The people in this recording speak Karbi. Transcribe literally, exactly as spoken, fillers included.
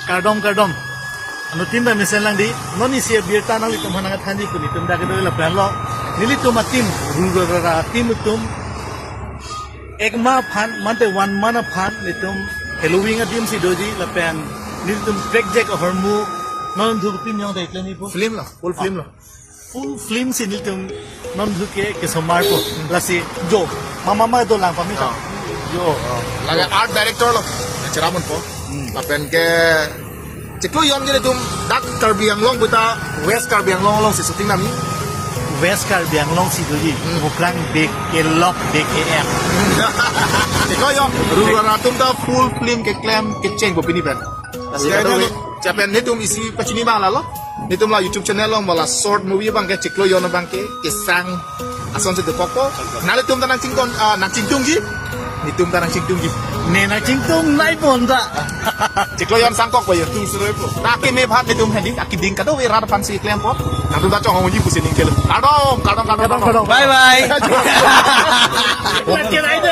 Kardom, kardom. Anuttin ta mesen lang dei. Non isi abirta nanglitum aphan nangthanji pu nelitum dak kedo lapen lo. Nelitum a-team, Rurara team atum. Ek ma aphan, mate one month aphan, nelitum Halloween adim si doji, lapen nelitum Crackjack ahormu, non thu pin yong ta ikle ni po. Film lo, full film lo. Full film si nelitum non thu ke kesomar po. Lasi jo, mama ma dolang pamita. Ah. Jo. Lake art director lo, Cheramun po. Hmm. Lapen ke chiklo jon ke nelitum dak Karbi Anglong puta West Karbi Anglong along si shooting nami. West Karbi Anglong si doji, Hmm. Mukrang Bek Kelok Bek A M. Chiklo jon, Rurara atum ta full film keklem kecheng po pini pen. Lasi Iya, kado iya. Chapen nelitum isi pachini abang lalo. Nelitum la YouTube channel along mala short movie abang ke chiklo jon abang ke kesang ason si dokok po. Nanglitum ta nangchington, ah, nangchingtungji. Nelitum ta nangchingtungji. Ne nangchingtung nai pon ta. Chiklo jon sangkok po yo. Tung serai po. Ta keme phat nelitum hedi, akiding kadokave rat aphan si klem po. Nangtum ta chonghongji pusi ning kelo. Kardom, kardom, kardom, Kardom, kardom. Bye bye. Nangching nai de.